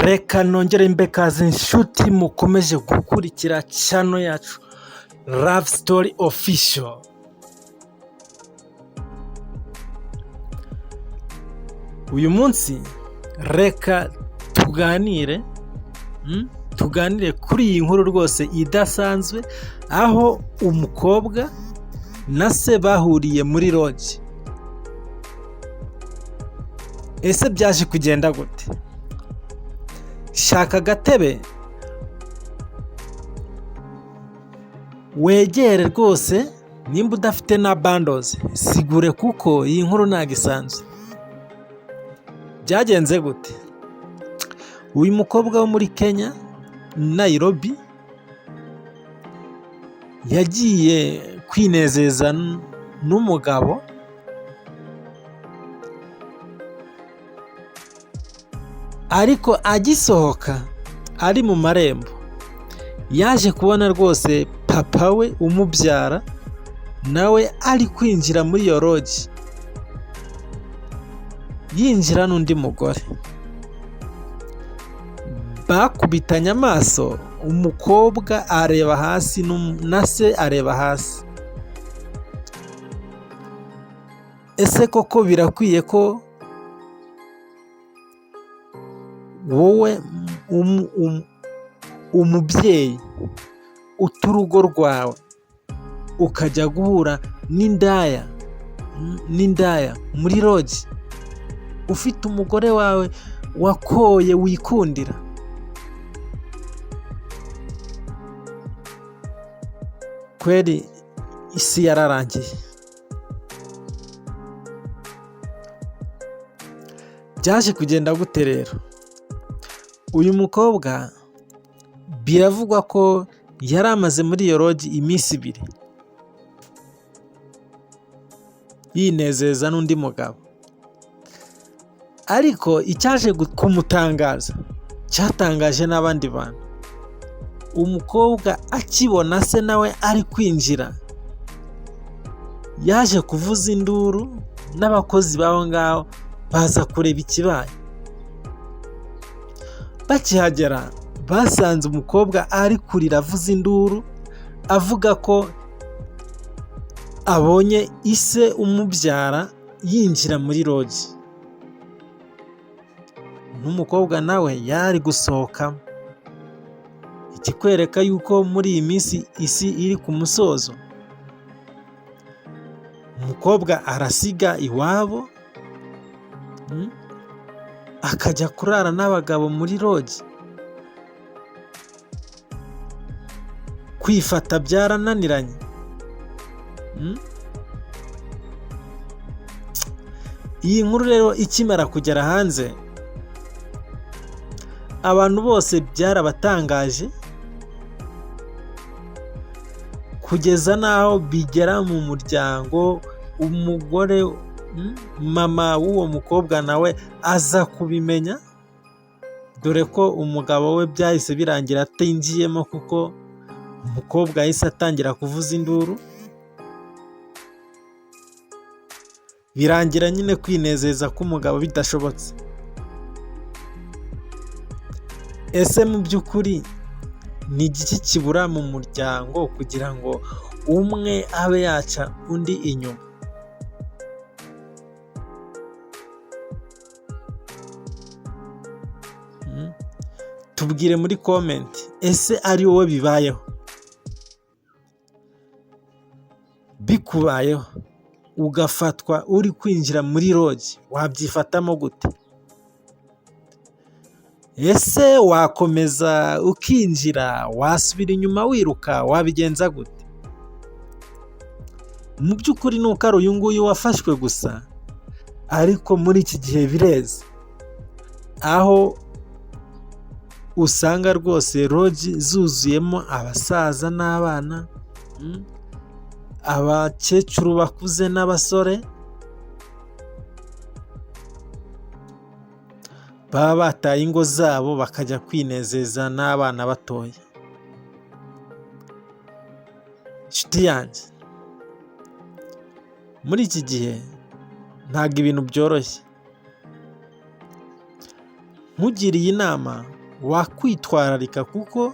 Reka nongere mbe kaze inshuti mukomeje gukurikira channel yacu Love Story Official. Uyu munsi reka tuganire tuganire kuri iyi nkuru rwose idasanzwe, aho umukobwa na se bahuriye muri lodge. Ese byaje kugenda gute? Shaka agatebe wegere rwose, nimba udafite na bundles sigure kuko iyi nkuru ntabwo isanzwe. Byagenze gute? Uyu mukobwa wo muri Kenya, Nairobi, yagiye kwinezeza n'umugabo, ariko agisohoka ari mu marembo yaje kubona rwose papa we umubyara nawe ari kwinjira muri iyo lodge, yinjira n'undi mugore. Bakubitanye amaso, umukobwa areba hasi na se areba hasi. Ese koko birakwiye ko wowe umubyeyi uta urugo rwawe ukajya guhura n'indaya muri lodge, ufite umugore wawe wakoye wikundira? Kweri isi yararangiye. Byaje kugenda gute rero? Uyu mukobwa biravugwa ko yari amaze muri iyo lodge iminsi 2 yinezeza n'undi mugabo, ariko icyaje kumutangaza cyatangaje n'abandi bantu. Umukobwa akibona se nawe ari kwinjira, yaje kuvuza induru n'abakozi b'aho ngaho baza kureba ikibaye. Bakihagera basanze umukobwa ari kurira avuza induru, avuga ko abonye ise umubyara yinjira muri lodge, n'umukobwa nawe yari ari gusohokamo. Ikikwereka yuko muri iyi minsi isi iri ku musozo, umukobwa arasiga iwabo akajya kurara n'abagabo muri lodge. Kwifata byarananiranye. Iyi nkuru rero ikimara kugera hanze, abantu bose byarabatangaje, kugeza n'aho bigera mu muryango, umugore mama w'uwo mukobwa nawe aza kubimenya, dore ko umugabo we byahise birangira atinjiyemo kuko umukobwa yahise atangira kuvuza induru, birangira nyine kwinezeza k'umugabo bidashobotse. Ese mu by'ukuri ni igiki kibura mu muryango kugira ngo umwe abe yaca undi inyuma? Tubwire muri comment, ese ari wowe bibayeho? Bikubayeho ugafatwa uri kwinjira muri lodge, wabyifatamo gute? Ese wakomeza ukinjira, wasubira inyuma wiruka, wabigenza gute? Mu by'ukuri ni uko ari uyu nguyu wafashwe gusa, ariko muri iki gihe bireze, aho usanga rwose lodge zuzuyemo abasaza n'abana, abakecuru bakuze n'abasore, baba bataye ingo zabo bakajya kwinezeza n'abana batoya. Nshuti yanjye, muri iki gihe ntabwo ibintu byoroshye. Nkugiriye inama, wakwitwararika kuko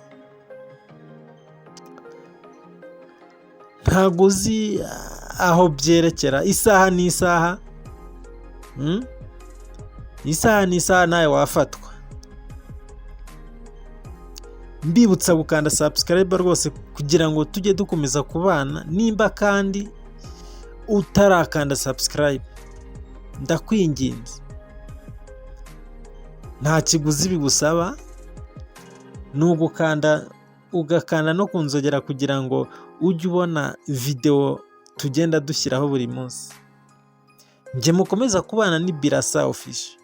ntabwo uzi aho byerekera. Isaha n'isaha, isaha n'isaha nawe wafatwa. Mbibutsa gukanda subscribe rwose kugira ngo tujye dukomeza kubana. Nimba kandi utarakanda subscribe, ndakwinginze, nta kiguzi bigusaba, ni ugukanda, ugakanda no ku nzogera kugira ngo ujye ubona videwo tugenda dushyiraho buri munsi. Njye mukomeza kubana ni Birasa Official.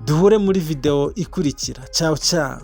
Duhure muri videwo ikurikira. Ciao ciao.